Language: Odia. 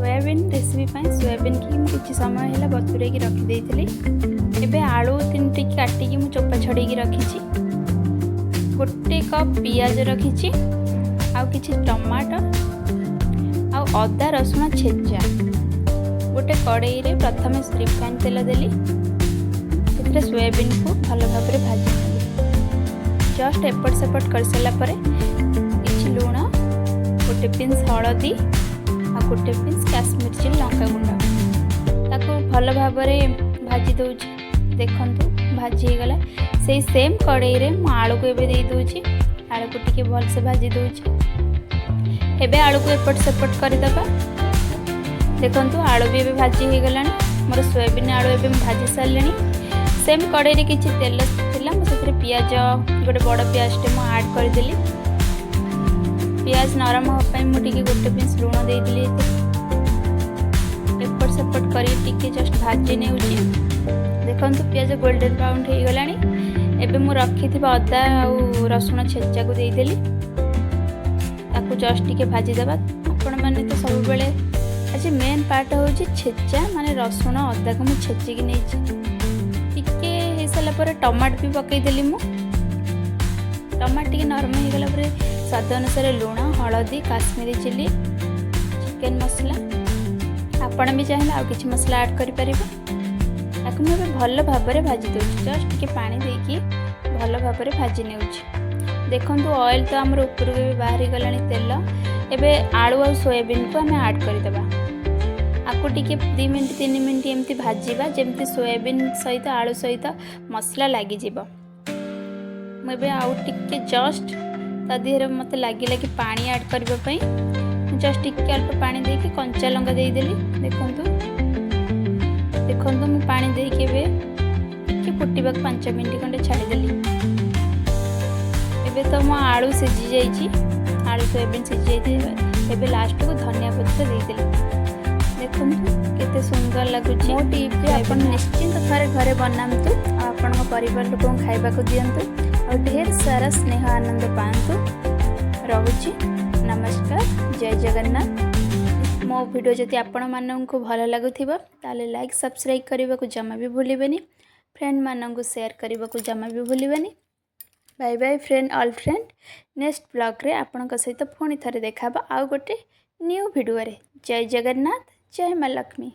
ସୋୟାବିନ୍ ରେସିପି ପାଇଁ ସୋୟାବିନ୍କି ମୁଁ କିଛି ସମୟ ହେଲା ବତୁରେଇକି ରଖିଦେଇଥିଲି। ଏବେ ଆଳୁ ତିନିଟି କାଟିକି ମୁଁ ଚୋପା ଛଡ଼େଇକି ରଖିଛି। 1 କପ୍ ପିଆଜ ରଖିଛି, ଆଉ କିଛି ଟମାଟୋ ଆଉ ଅଦା ରସୁଣ ଛେଚା। ଗୋଟେ କଡ଼େଇରେ ପ୍ରଥମେ ରିଫାଇନ୍ ତେଲ ଦେଲି। ସେଥିରେ ସୋୟାବିନ୍କୁ ଭଲ ଭାବରେ ଭାଜି ନେଲି। ଜଷ୍ଟ ଏପଟ ସେପଟ କରିସାରିଲା ପରେ କିଛି ଲୁଣ, ଗୋଟେ ପିଞ୍ଚ ହଳଦୀ ଆଉ ଗୋଟେ ପିଞ୍ଚ କାଶ୍ମୀର ଚିଲି ଲଙ୍କା ଗୁଣ୍ଡ, ତାକୁ ଭଲ ଭାବରେ ଭାଜି ଦେଉଛି। ଦେଖନ୍ତୁ, ଭାଜି ହେଇଗଲା। ସେଇ ସେମ୍ କଡ଼େଇରେ ମୁଁ ଆଳୁକୁ ଏବେ ଦେଇ ଦେଉଛି। ଆଳୁକୁ ଟିକେ ଭଲସେ ଭାଜି ଦେଉଛି। ଏବେ ଆଳୁକୁ ଏପଟ ସେପଟ କରିଦେବା। ଦେଖନ୍ତୁ, ଆଳୁ ବି ଏବେ ଭାଜି ହେଇଗଲାଣି। ମୋର ସୋୟାବିନ୍ ଆଳୁ ଏବେ ମୁଁ ଭାଜି ସାରିଲିଣି। ସେମ୍ କଡ଼େଇରେ କିଛି ତେଲ ଥିଲା, ମୁଁ ସେଥିରେ ପିଆଜ, ଗୋଟେ ବଡ଼ ପିଆଜଟେ ମୁଁ ଆଡ଼୍ କରିଦେଲି। ପିଆଜ ନରମ ହେବା ପାଇଁ ମୁଁ ଟିକେ ଗୋଟେ ପିଞ୍ଚ ଲୁଣ ଦେଇଦେଲି ଏଥିରେ। ଏପଟ ସେପଟ କରିକି ଟିକେ ଜଷ୍ଟ ଭାଜି ନେଉଛି। ଦେଖନ୍ତୁ, ପିଆଜ ଗୋଲ୍ଡେନ୍ ବ୍ରାଉନ୍ ହେଇଗଲାଣି। ଏବେ ମୁଁ ରଖିଥିବା ଅଦା ଆଉ ରସୁଣ ଛେଚାକୁ ଦେଇଦେଲି। ତାକୁ ଜଷ୍ଟ ଟିକେ ଭାଜିଦେବା। ଆପଣମାନେ ତ ସବୁବେଳେ, ଆଜି ମେନ୍ ପାର୍ଟ ହେଉଛି ଛେଚା, ମାନେ ରସୁଣ ଅଦାକୁ ମୁଁ ଛେଚିକି ନେଇଛି। ଟିକେ ହେଇସାରିଲା ପରେ ଟମାଟୋ ବି ପକାଇଦେଲି ମୁଁ। ଟମାଟୋ ଟିକେ ନରମ ହେଇଗଲା ପରେ ସ୍ୱାଦ ଅନୁସାରେ ଲୁଣ, ହଳଦୀ, କାଶ୍ମୀରୀ ଚିଲି, ଚିକେନ୍ ମସଲା, ଆପଣ ବି ଚାହିଁଲେ ଆଉ କିଛି ମସଲା ଆଡ଼୍ କରିପାରିବେ। ତାକୁ ମୁଁ ଏବେ ଭଲ ଭାବରେ ଭାଜି ଦେଉଛି। ଜଷ୍ଟ ଟିକେ ପାଣି ଦେଇକି ଭଲ ଭାବରେ ଭାଜି ନେଉଛି। ଦେଖନ୍ତୁ, ଅଏଲ୍ ତ ଆମର ଉପରକୁ ଏବେ ବାହାରି ଗଲାଣି ତେଲ। ଏବେ ଆଳୁ ଆଉ ସୋୟାବିନ୍କୁ ଆମେ ଆଡ଼୍ କରିଦେବା। ଆକୁ ଟିକେ 2 ମିନିଟ୍ 3 ମିନିଟ୍ ଏମିତି ଭାଜିବା, ଯେମିତି ସୋୟାବିନ୍ ସହିତ ଆଳୁ ସହିତ ମସଲା ଲାଗିଯିବ। ମୁଁ ଏବେ ଆଉ ଟିକେ ଜଷ୍ଟ ତା ଦେହରେ ମୋତେ ଲାଗିଲା କି ପାଣି ଆଡ଼୍ କରିବା ପାଇଁ, ମୁଁ ଜଷ୍ଟ ଟିକେ ଅଳ୍ପ ପାଣି ଦେଇକି କଞ୍ଚା ଲଙ୍କା ଦେଇଦେଲି। ଦେଖନ୍ତୁ, ଦେଖନ୍ତୁ, ମୁଁ ପାଣି ଦେଇକି ଏବେ ଟିକେ ଫୁଟିବାକୁ 5 ମିନିଟ୍ ଖଣ୍ଡେ ଛାଡ଼ିଦେଲି। ଏବେ ତ ମୋ ଆଳୁ ସିଝି ଯାଇଛି, ଆଳୁ ସୋୟାବିନ୍ ସିଝି ଯାଇଛି। ଏବେ ଲାଷ୍ଟକୁ ଧନିଆ ପତ୍ର ଦେଇଦେଲି। ଦେଖନ୍ତୁ, କେତେ ସୁନ୍ଦର ଲାଗୁଛି। ମୋ ଟିପ୍ରେ ଆପଣ ନିଶ୍ଚିନ୍ତ ଥରେ ଘରେ ବନାନ୍ତୁ ଆଉ ଆପଣଙ୍କ ପରିବାର ଲୋକଙ୍କୁ ଖାଇବାକୁ ଦିଅନ୍ତୁ ଆଉ ଢେର ସାରା ସ୍ନେହ ଆନନ୍ଦ ପାଆନ୍ତୁ। ରହୁଛି, ନମସ୍କାର, ଜୟ ଜଗନ୍ନାଥ। ମୋ ଭିଡ଼ିଓ ଯଦି ଆପଣମାନଙ୍କୁ ଭଲ ଲାଗୁଥିବ, ତାହେଲେ ଲାଇକ୍, ସବସ୍କ୍ରାଇବ୍ କରିବାକୁ ଜମା ବି ଭୁଲିବେନି। ଫ୍ରେଣ୍ଡମାନଙ୍କୁ ସେୟାର କରିବାକୁ ଜମା ବି ଭୁଲିବେନି। Bye bye friend, all friend. Next ବ୍ଲଗ୍ରେ ଆପଣଙ୍କ ସହିତ ପୁଣି ଥରେ ଦେଖା ହେବ ଆଉ ଗୋଟେ ନ୍ୟୁ ଭିଡ଼ିଓରେ। ଜୟ ଜଗନ୍ନାଥ, ଜୟ ମା ଲକ୍ଷ୍ମୀ।